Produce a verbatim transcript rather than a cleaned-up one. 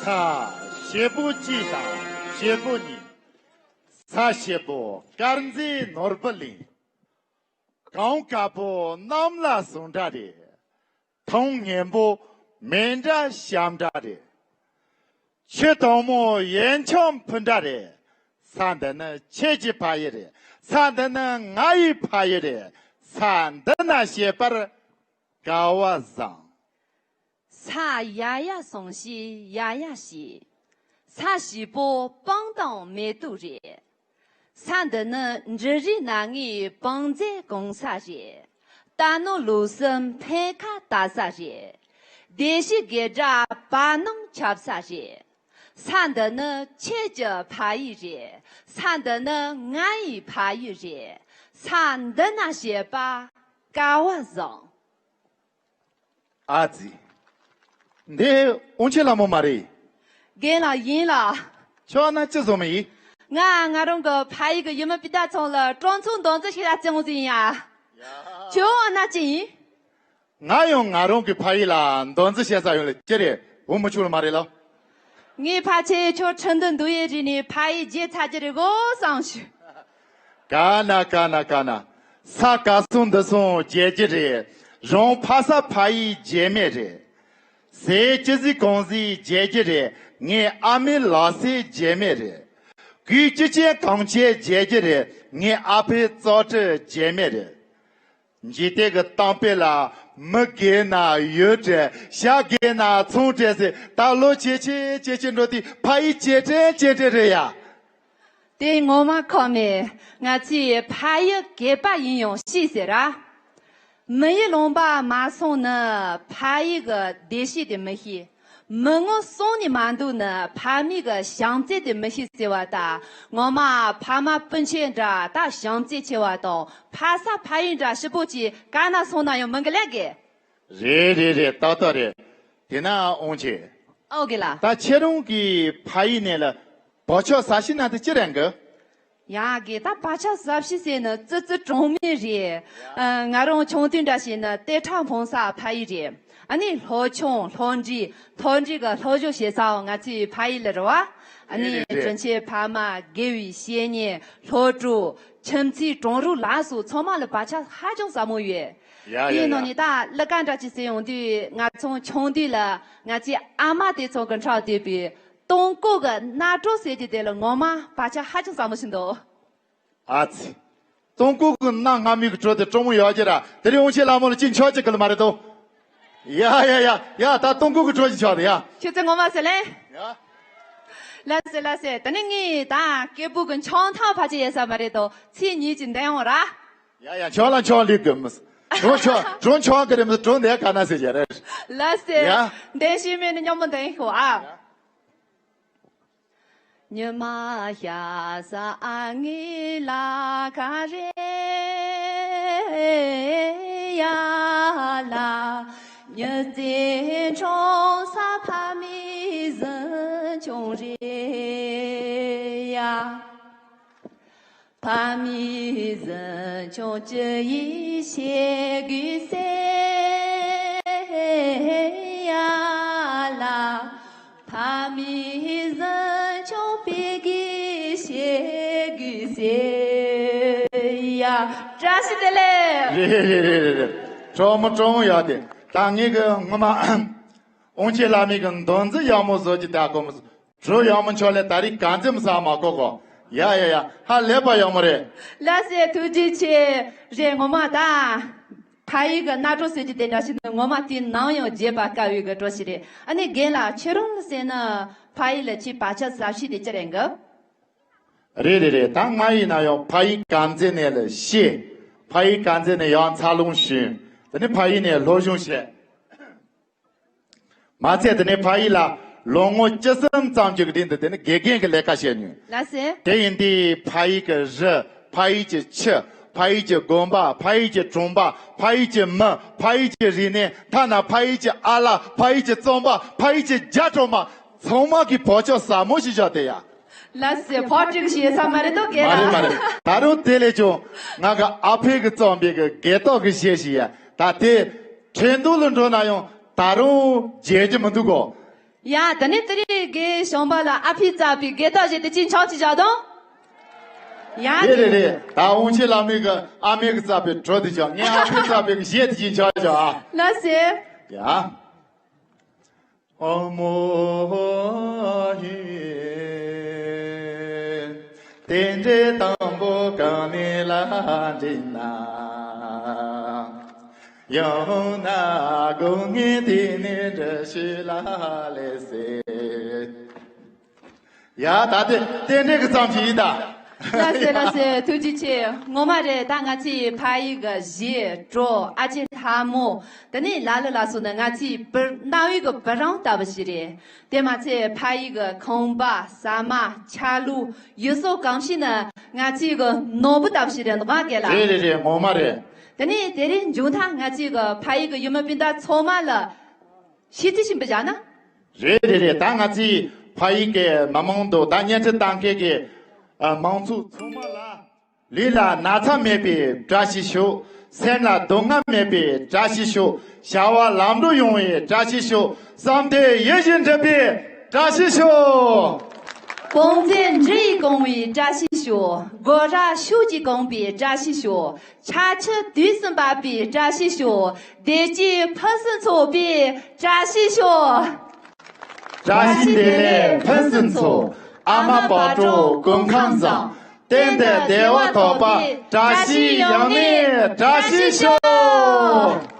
ཚ་ཞེ་པོ་གཅིག་དང་ཞེ་པོ་གཉིས། ཚ་ཞེ་པོ་དཀར་མཛེས་ནོར་བུ་གླིང་། གངས་དཀར་པོ་གནམ་ལ་ཟུང་འདྲ་རེད། ཐང་སྙན་པོ་མེ་འདྲ་ཤམ་འདྲ་རེད། ཆུ་དྭངས་མོ་ཡན་ཆད་ཕུ་འདྲ་རེད། ས་འདི་ནི་ཁྱེད་ཀྱི་ཕ་ཡུལ་རེད། ས་འདི་ནི་ང་ཡི་ཕ་ཡུལ་རེད། ས་འདི་ན་བཤད་པར་དགའ་བ་བཟང་། ས་ཡ་ཡ་སོང་ཞིག་ཡ་ཡ་ཞིག་ས་ཞིག་པོ་སྤང་དང་མེ་ཏོག་རེད། ས་འདི་ནི་འབྲུ་རིགས་སྣ་ལྔའི་སྤང་རྫས་གང་ས་རེད། རྟ་ནོར་ལུག་གསུམ་འཕེན་ཁ་ལྟ་ས་རེད། སྡེ་བཞི་དགེ་སྒྲ་བར་སྣང་ཁྱབ་ས་རེད། ས་འདི་ནི་ཁྱེད་ཀྱི་ཕ་ཡུལ་རེད། ས་འདི་ནི་ང་ཡི་ཕ་ཡུལ་རེད། ས་འདི་ན་བཤད་པ་དགའ་བ་བཟང་། ཨ་ཙི། འདི་དབང་ཆེན་ལྷ་མོ་མ་རེད། རྒན་ལགས་ཡིན་ལགས། ཁྱོད་ན་ཅི་བཟོ་མི་ཡིན། ང་ང་རང་གི་ཕ་ཡུལ་གྱི་ཡུལ་མི་སྤུས་དག་ཚང་ལ་སྤྲོ་ཚོགས་འདོན་རྩིས་ཤིག་ལ་བརྩི་འོང་ཟིན་ཡ། ཁྱོད་ན་ཅི་ཡིན། ང་ཡང་ང་རང་གི་ཕ་ཡུལ་ལ་འདོན་རྩིས་བྱེད་ས་ཡོང་ལ་ཅི་རེད་འོ་མི་ཆོག་ལ་མ་རེད་ལ། ངའི་ཕ་ཆེ་ཁྱོད་ཁྲིན་ཏུ་འདུ་ཡེ་རི་ནས་ཕ་ཡུལ་བརྗེད་ཚར་གྱི་རེད་གོ་བསམ་ཞུ། ག་ན་ག་ན་ག་ན། ས་ག་སོང་འདི་སོང་བརྗེད་ཀྱི་རེད། རང་ཕ་ས་ཕ་ཡུལ་བརྗེད་མེད་རེད། ཟས་ཅི་ཟིག་གང་ཟིག་བརྗེད་ཀྱི་རེད། ངའི་ཨ་མའི་ལག་ཟས་བརྗེད་མེད་རེད། གོས་ཅི་ཅན་གང་ཅན་བརྗེད་ཀྱི་རེད། ངའི་ཨ་ཕའི་རྩོལ་སྤྲུགས་བརྗེད་མེད་རེད། འཇིག་རྟེན་གྱི་གཏམ་དཔེ་ལ་མི་རྒས་ན་ཡུལ་བྲལ། ཞག་རྒས་ན་ཚང་བྲལ་ཟེར། ད་ལོ་ཇེ་ཆེ་ཇེ་ཆེ་འགྲོ་དུས་ཕ་ཡུལ་ཇེ་བྲལ་ཇེ་བྲལ་རེད་ཡ། དེ་ངོ་མ་ཁོ་མེད། ང་ཚོའི་ཕ་ཡུལ་གད་པ་ཡིན་ཡང་ཤི་ཟེར་ར། མི་ཡུལ་ལུང་པ་མ་སོང་ན་ཕ་ཡུལ་གྱི་བདེ་སྐྱིད་དེ་མི་ཤེས། མི་ངོ་སོང་ནས་མ་འདུག་ན་ཕ་མེས་ཀྱི་བྱམས་བརྩེ་དེ་མི་ཤེས་ཟེར་བ་ད། ངོ་མ་ཕ་མ་སྤུན་མཆེད་འདྲ་ད་བྱམས་བརྩེ་ཆེ་བ་དང་ཕ་ས་ཕ་ཡུལ་འདྲ་ཞེ་པོ་ཅིག་ག་ན་སོང་ན་ཡང་མི་འགི་ལས་དགེ། རེད་རེད་རེད་ཏག་ཏག་རེད། དེ་ན་དབང་ཆེ། ཨོ་གི་ལ། ད་ཁྱེད་རང་གི་ཕ་ཡུལ་ནས་ལ་བག་ཆགས་ཟ་ཤི་ན་དེ་ཅི་རེད་འགི། ཡང་གི་ད་བག་ཆགས་ཟ་ཤི་ཟེར་ནི་ཙི་ཙི་གྲོང་མི་རེད། ཨ། ང་རང་ཆུང་དུས་འདྲ་བྱས་ན་ཏེ་ཁྲག་འཕང་ས་ཕ་ཡུལ་རེད། ཨ་ནི་ལྷོ་ཆུང་ལྷོ་འབྲི་ལྷོ་འབྲི་གི་ལྷོ་ཕྱོགས་ཞེ་སའོ་ང་ཚོའི་ཕ་ཡུལ་ལ་རེད་བ། ཨ་ནི་རེད་རེད་རེད། དྲིན་ཆེ་ཕ་མ་དགེ་བའི་བཤེས་གཉེན་ལྷོ་ཕྲུག་ཁྱིམ་མཚེས་གྲོང་རུ་ལ་སོགས་ཚང་མ་ལ་བག་ཆགས་ཧ་ཅང་ཟབ་མོ་ཡོད། ཡ་ཡ་དེའི་ཡ། ནང་ནས་ད་གླུ་ག་འདྲ་ཅིག་ཟེར་ཡོང་དུས་ང་ཚོ་ཆུང་དུས་ལ་ང་ཚོའི་ཨ་མ་དེ་ཚོ་གི་འཁྲབ་བསྡད་པའི་སྟོང་སྐུ་གི་རྣ་བྲོ་ཟེར་གྱི་དེ་ལ་ངོ་མ་བག་ཆགས་ཧ་ཅང་ཟབ་མོ་ཞིག་འདུག་ཨ་ཙི། སྟོང་སྐུ་གི་རྣ་སྔ་མའི་གི་བྲོ་དེ་སྤྲོ་མོ་ཡོད་ཀྱི་ར། དེ་རིང་དབང་ཆེན་ལྷ་མོ་ལ་ཅི་འཆོར་ཅིག་གི་ལ་མ་རེད་དོ། ཡ་ཡ་ཡ་ཡ་ད་སྟོང་སྐུ་གི་བྲོ་ཅིག་འཆོར་དེ་ཡ། ཁྱོད་ཚོ་ངོ་མ་ཟེར་ལེ། ཡ། ལ་སེ་ལ་སེ་ད་ནི་ངས་ད་སྐད་སྦུག་གི་འཆོར་ཐང་ཕལ་ཆེར་ཡོད་ས་མ་རེད་དོ། ཚེས་གཉིས་ཀྱི་འདས་ཡོང་ར། ཡ་ཡ་འཆོར་ལ་འཆོར་ལིག་གི་མི། གྲོང་ཆོག་གྲོང་ཆོག་གི་རེད་མི་གྲོང་འདས་ག་ན་ཟེར་ཡ་རེད། ལ་སེ། ཡ། འདས་ཤིང་མེད་ནི་སྙོམས་པོ་འདས་ཤོག་ཨ། ཉི་མ་ཤར་ས་ངའི་ལ་ཁ་རེད་ཡ་ལ། ཉི་ཟེར་འཁྱོག་ས་ཕ་མའི་གཟིམ་ཆུང་རེད་ཡ། ཕ་མའི་གཟིམ་ཆུང་ཅི་ཡིས་ཤེས་དགོས་ཟེར་ཡ་ལ། ཕ་མའི་གཟིམ་ཆུང་དཔེ་གིས་ཤེས་དགོས་ཟེར་ཡ། བཀྲ་ཤིས་བདེ་ལེགས། རེད་རེད་རེད་རེད་རེད། གྲོགས་མོ་གྲོགས་མོ་ཡག་དེ་ད་ངས་གི་ངོ་མ་དབང་ཆེན་ལྷ་མོའི་གི་འདོན་རྩིས་ཡག་མོ་བཟོ་གི་ད་གོ་མོ་བཟོ། གྲོ་ཡག་མོ་མཆོག་ལས་ད་རིང་གང་འཛེམ་ས་མ་གོ་གོ། ཡ་ཡ་ཡ་ཧ་ལས་པ་ཡག་མོ་རེད། ལ་སེ་ཐུགས་རྗེ་ཆེ། རེད་ངོ་མ་ད། ཕ་ཡུལ་གི་རྣ་བྲོ་ཟེར་གྱི་དེ་འདྲ་ཞིག་ནི་ངོ་མ་དེ་ནམ་ཡང་བརྗེད་པར་དཀའ་བའི་གི་བྲོ་ཞིག་རེད། ཨ་ནི་རྒན་ལགས་ཁྱེད་རང་ལ་ཟེར་ན་ཕ་ཡུལ་ལ་ཁྱེད་བག་ཆགས་ཟབ་ཤོས་དེ་ཅི་རེད་འགི། རེད་རེད་རེད་ད་ང་ཡིན་ན་ཡང་ཕ་ཡུལ་དཀར་མཛེས་ནས་ལ་ཤེས། ཕ་ཡུལ་དཀར་མཛེས་ནས་ཡང་འཚར་ལོངས་ཤིག་དེ་ནི་ཕ་ཡུལ་ནས་སློབ་སྦྱོང་བྱས། མ་ཚད་དེ་ནས་ཕ་ཡུལ་ལ་ལོ་ངོ་བཅུ་གསུམ་ཙམ་གྱི་རིང་དུ་དེ་ནི་དགེ་རྒན་གྱི་ལས་ཀ་བྱས་མྱོང་། ལགས་སེ། དེ་ཡིན་དུས་ཕ་ཡུལ་གྱི་རི། ཕ་ཡུལ་གྱི་ཆུ། ཕ་ཡུལ་གྱི་དགོན་པ། ཕ་ཡུལ་གྱི་གྲོང་པ། ཕ་ཡུལ་གྱི་མི། ཕ་ཡུལ་གྱི་རིག་གནས། ཐ་ན་ཕ་ཡུལ་གྱི་ཨ་ལགས། ཕ་ཡུལ་གྱི་རྩམ་པ། ཕ་ཡུལ་གྱི་རྒྱ་གྲོ་མ། ཚང་མ་གི་བག་ཆགས་ཟབ་མོ་ཞིག་བཞག་དེ་ཡ། ལགས་སེ་ཕོ་ཊི་ཞེས་ས་མ་རེད་དོ་གས་མ་རེད་མ་ལ། རེད། ད་རུང་དེ་ལས་ཀྱང་ང་གི་ཨ་ཕས་གི་བརྩམས་པའི་གི་སྒལ་ཏོག་གི་གཞས་ཤིག་ཡ། ད་དེ་ཁྲིན་ཏུ་ལ་འགྲོ་ན་ཡང་ད་རུང་བརྗེད་ཀྱི་མི་འདུག་གོ། ཡ། དེ་ནས་དེ་རིང་གི་ཞོན་པ་ལ་ཨ་ཕས་བཙབ་པའི་དགེ་ཐག་བཞེས་ཏེ་ཅིག་མཆོད་ཅིག་བཞག་དང་། ཡ། རེད་རེད་རེད། ད་དབང་ཆེན་བླ་མའི་གི་ཨ་མས་གི་བཙབ་པའི་གྲོ་དེ་ཅག་ངས་ཨ་ཕས་བཙབ་པའི་གི་གཞས་དེ་ཅིག་མཆོད་བཞག་ཨ། ལགས་སེ། ཡ། ཨོ་མོ་ཧི། རྟེན་འབྲེལ་དང་པོ་གང་ནས་ལ་འགྲིག་ན། ཡང་ན་དགུང་ངའི་དུས་ནས་འདྲི་ཞུ་ལ་ལས་ཟེར། ཡ། ད་དེ་རྟེན་འབྲེལ་གི་ཙམ་ཞིག་ཡིན་ད། ལགས་སེ་ལགས་སེ། ཐུགས་རྗེ་ཆེ། ངོ་མ་རེད། ད་ང་ཚོའི་ཕ་ཡུལ་གི་གཞས་བྲོ་ཨ་ཅེ་ལྷ་མོ། དེ་ནས་ལ་ལུ་ལ་སོགས་ནི་ང་ཚོའི་བུ་རྣ་བའི་གི་བུ་རམ་ལྟ་བུ་ཞིག་རེད། དེ་མ་ཚད་ཕ་ཡུལ་གི་ཁང་པ་ཟ་མ་ཆ་ལུགས་ཡུལ་སྲོལ་གོམས་གཤིས་ནི་ང་ཚོའི་གི་ནོར་བུ་ལྟ་བུ་ཞིག་རེད་འདུག་ག་ལ། རེད་རེད་རེད། ངོ་མ་རེད། དེ་ནས་དེ་རིང་མཇུག་མཐར་ང་ཚོའི་གི་ཕ་ཡུལ་གི་ཡུལ་མི་སྤུན་ཟླ་ཚང་མ་ལ་ཤིས་ཚིག་ཞིག་འབུལ་བྱ་ན། རེད་རེད་རེད། ད་ང་ཚོའི་ཕ་ཡུལ་གི་མི་མང་དང་ད་བརྙན་འཕྲིན་ལྟ་མཁན་གི་ཨ་མང་ཚོགས་ཚང་མ་ལ། ལུས་ལ་ན་ཚ་མེད་པའི་བཀྲ་ཤིས་ཤོག་སེམས་ལ་སྡུག་བསྔལ་མེད་པའི་བཀྲ་ཤིས་ཤོག་བྱ་བ་ལམ་འགྲོ་ཡོང་བའི་བཀྲ་ཤིས་ཤོག་བསམ་དོན་ཡིད་བཞིན་འགྲུབ་པའི་བཀྲ་ཤིས་ཤོག་གོང་ཚད་འབྲི་ཡི་གོང་བའི་བཀྲ་ཤིས་ཤོག་སྒོ་ར་ཤུགས་ཀྱིས་གང་བའི་བཀྲ་ཤིས་ཤོག་ཆར་ཆུ་དུས་སུ་འབབ་པའི་བཀྲ་ཤིས་ཤོག་བདེ་སྐྱིད་ཕུན་སུམ་ཚོགས་པའི་བཀྲ་ཤིས་ཤོག་བཀྲ་ཤིས་བདེ་ལེགས་ཕུན་སུམ་ཚོགས། ཨ་མ་བག་དྲོ་སྐུ་ཁམས་བཟང་། གཏན་དུ་བདེ་བ་ཐོབ་པ། བཀྲ་ཤིས་ཡང་ནས་བཀྲ་ཤིས་ཤོག